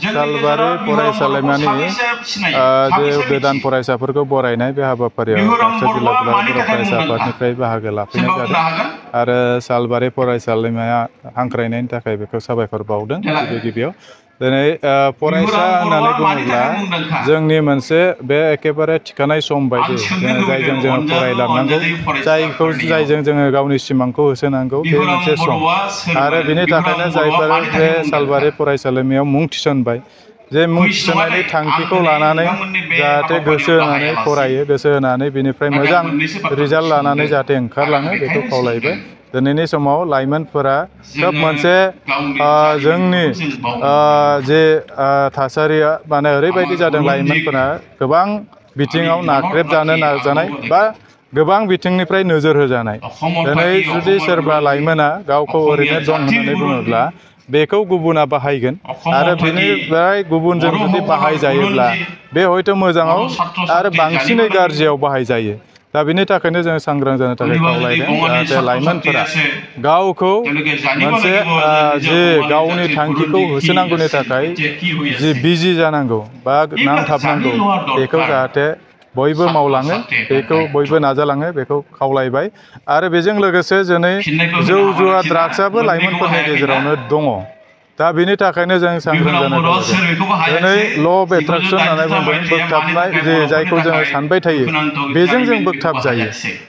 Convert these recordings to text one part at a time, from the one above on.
सालबारि फरायसालिमानि जे गोदान फरायसाफोरखौ बरायनाय बे हाबाफारियाव बाक्सा जिल्ला बर' फरायसा आफादनिफ्राय बाहागो लाफैनाय जादों आरो सालबारि फरायसालिमाया हांख्रायनायनि थाखाय बेखौ साबायखर बावदों गिबियाव दिनै फरायसा होननानै बुङोब्ला जोंनि मोनसे बे एखेबारे थिखानाय सम बायदि जायजों जोङो फरायलांनांगौ जायजों जोङो गावनि सिमांखौ होसोनांगौ बे मोनसे सम आरो बेनि थाखायनो जायफोर बे सालबारि फरायसालिमायाव मुं थिसनबाय जे मुं थिसननायनि थांखिखौ लानानै जाहाथे गोसो होनानै फरायो गोसो होनानै बेनिफ्राय मोजां रिजाल्ट लानानै जाहाथे ओंखारलाङो बेखौ खावलायबाय दिनैनि समाव लाइमोनफोरा खोब मोनसे जोंनि जे थासारिया माने ओरैबायदि जादों लाइमोनफोरा गोबां बिथिङाव नाख्रेबजानो नाजानाय बा गोबां बिथिंनिफ्राय नोजोर होजानाय दिनै जुदि सोरबा लाइमोना गावखौ ओरैनो दं होननानै बुङोब्ला बेखौ गुबुना बाहायगोन आरो बेनिफ्राय गुबुनजों जुदि बाहायजायोब्ला बे हयथ' मोजाङाव आरो बांसिनै गाज्रियाव बाहायजायो दा बेनि थाखायनो जों सांग्रां जानो थाखाय खावलायदों जाहाथे लाइमोनफोरा गावखौ मोनसे जे गावनि थांखिखौ होसोनांगौनि थाखाय जि बिजि जानांगौ बा नांथाबनांगौ बेखौ जाहाथे बयबो मावलाङो बेखौ बयबो नाजालाङो बेखौ खावलायबाय आरो बेजों लोगोसे दिनै जौ जुवा ड्राग्सआबो लाइमोनफोरनि गेजेरावनो दङ दा बेनि थाखायनो जों सांग्रां जानो खावलायदों दिनै ल' अफ एट्राक्सन होननानै बुंदों बोगथाबनाय जे जायखौ जोङो सानबाय थायो बेजों जों बोगथाब जायो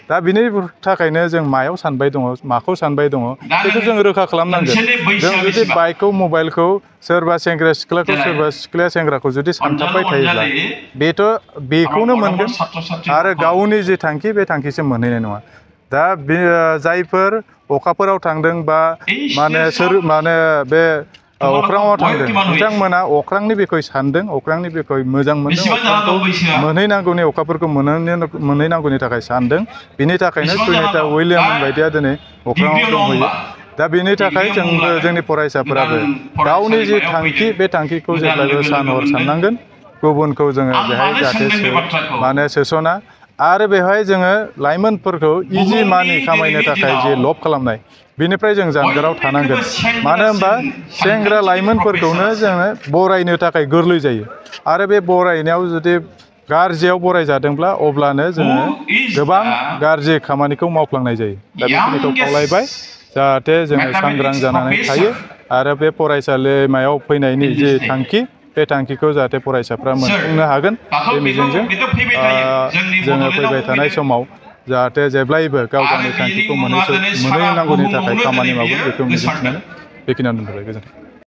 दा बेनि थाखायनो जों मायाव सानबाय दङ माखौ सानबाय दङ बेखौ जों रोखा खालामनांगोन जों जुदि बाइकखौ मबाइलखौ सोरबा सेंग्रा सिख्लाखौ सोरबा सिख्लाया सेंग्राखौ जुदि सानथाबबाय थायोब्ला बेखौनो मोनगोन आरो गावनि जे थांखि बे थांखिसिम मोनहैनाय नङा दा बे जायफोर अखाफोराव थांदों बा बे अख्राङाव थांदों बिथांमोना अख्रांनि बिखय सानदों अख्रांनि बिखय मोजां मोनदों अख्रांखौ मोनहैनांगौनि अखाफोरखौ मोनहैनांगौनि थाखाय सानदों बिनि थाखायनो सुनिता उइलियाम बायदिया दिनै अख्राङाव दंहैयो दा बेनि थाखाय जोंनि फरायसाफोराबो गावनि जि थांखि बे थांखिखौ जेब्लायबो सान हर साननांगोन गुबुनखौ जोङो बेहाय जाहाथे सोसना आरो बेवहाय जोङो लाइमोनफोरखौ इजि मानि खामायनो थाखाय जे लब खालामनाय बेनिफ्राय जों जानगाराव थानांगोन मानो होनबा सेंग्रा लाइमोनफोरखौनो जोङो बरायनो थाखाय गोरलै जायो आरो बे बरायनायाव जुदि गाज्रियाव बरायजादोंब्ला अब्लानो जोङो गोबां गाज्रि खामानिखौ मावफ्लांनाय जायो दा बेखिनिखौ खावलायबाय जाहाथे जोङो सांग्रां जानानै थायो आरो बे फरायसालिमायाव फैनायनि जे थांखि बे थांखिखौ जाहाथे फरायसाफ्रा मोनफुंनो हागोन बे मिजिंजों जोङो फैबाय थानाय समाव जाहाथे जेब्लायबो गाव गावनि थांखिखौ मोनहैनांगौनि थाखाय खामानि मावगोन बेखौ मिजिंथिनानै बेखिनियावनो दोनथ'बाय गोजोन्थों।